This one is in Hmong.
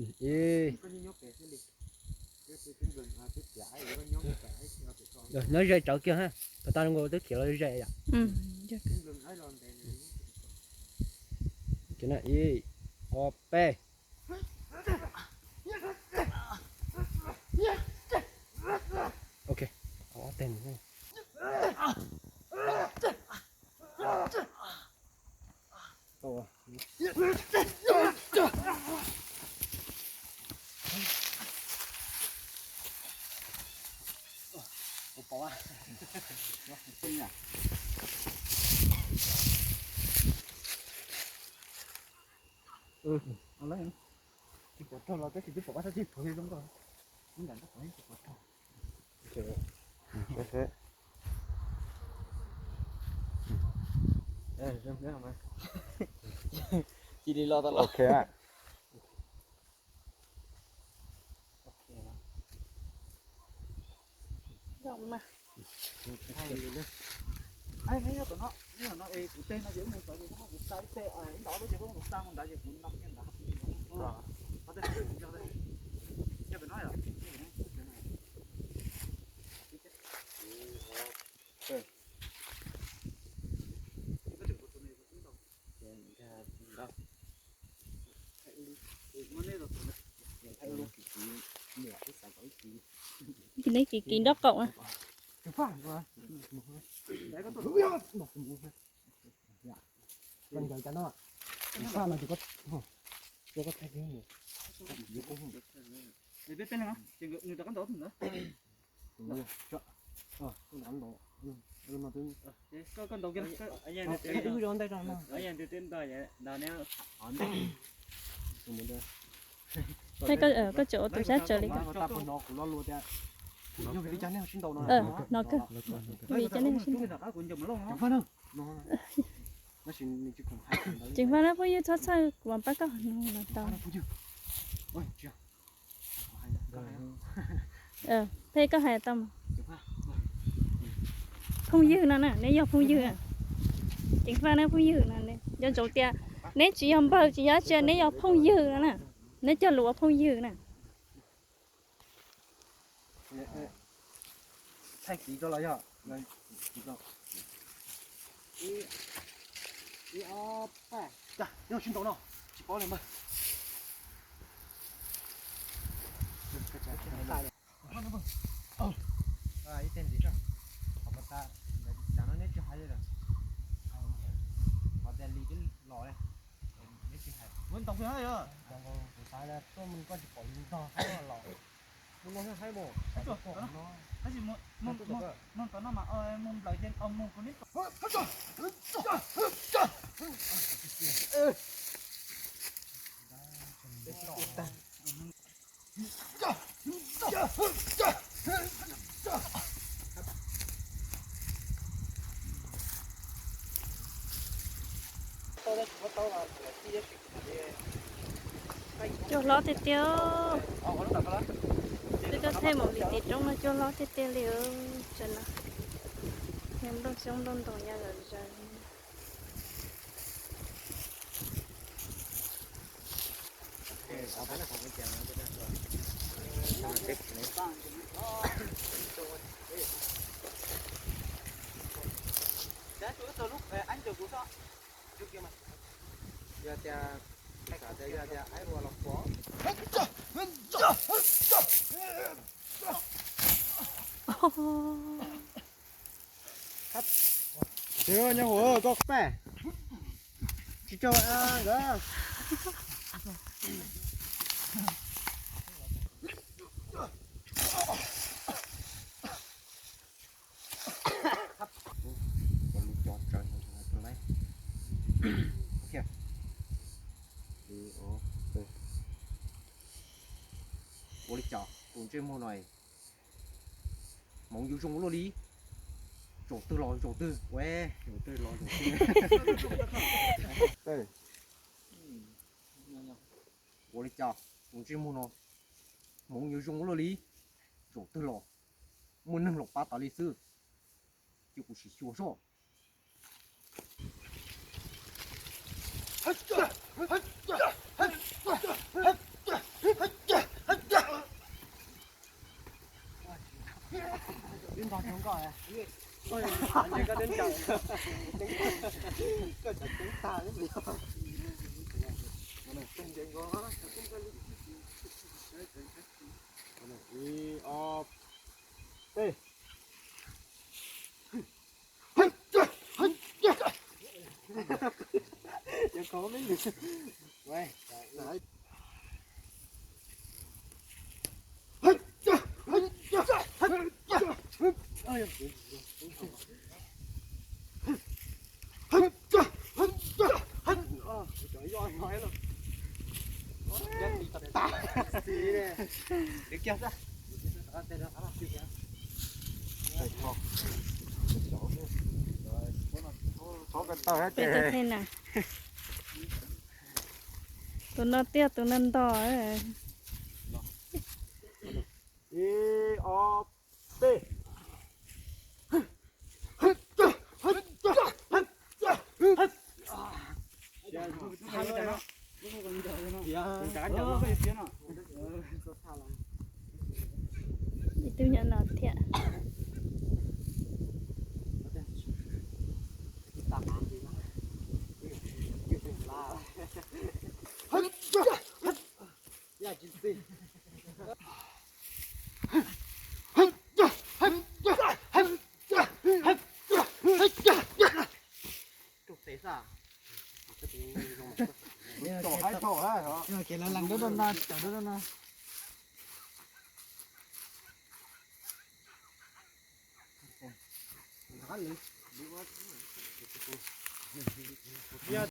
Ib, nyob ze tsawv kiag ha, kom tau nkaus twb khiav los ze yom. Ib, ob, peb. Ok, ob teg. Tsis pom raug los tab sis twb pom ob sab ceg phuav zoo nkauj. Ib nram tab pom tsis pom raug. Cia li los tau los. Kuv teg no ces wb mus tod ces koj muab kuv xa ib teg, ib ntov lub ces koj muab kuv xa mus ntawd ces kuv no kiag ntawd. Neb kis kis nraub qaum na. Koj tseem ua tus sab tsawv li. No kawg, vim cov neeg sib ntaus. Ceev faj na, phooj ywg txhob txhawj, kuv mam pab koj no los tau. Peb koj hais tau mas. Phooj ywg no na, neb yog phooj ywg. Ceev faj na, phooj ywg no, nco ntsoov tias neb tsis yog npawg tsis yog tsi, neb yog phooj ywg no na. Neb cog lus ua phooj ywg na. Thaij kiv rau los yog ib ob peb, yog sib ntaus no tsis paub li npawg. Ib teg ntxiv, qhov pas tas, cas no neb tsis hais li lawm. Qhov tias li twb los li, neb tsis hais. Kuv ntaus kiag na yog. Kuv xav tias tuaj mus koj tsis pom li ntog los. Mus no haib mus. Tab sis mus tom no mas mus nplawm ces mus kuv neb. Cua hlob tiag tiag. Peb tuaj thaij movie tim roob no cua hlob tiag tiag li. Tam no nplooj xyoob nplooj ntoos nyob zom zaws. Yog tias, yog tias aib ua los pom. Tsis nyob hauv koj paj. Tsis tso nkawd. Ua li cas tus ntsej muag no hmoov yuav zoo luaj li. Zaum twg los zaum twg ua, zaum twg los zaum twg. Ua li cas tus ntsej muag no hmoov yuav zoo luaj li. Zaum twg los muaj neeg los pab tas li xwb. Cia kuv sim xyuas soj. Ib, ob, peb. Peb cov thej na, tus no tiag tus no ntog. Ib, ob, peb. Ib tug nyob no thiab. Kev lees dub dub no, cov dub dub no. Yog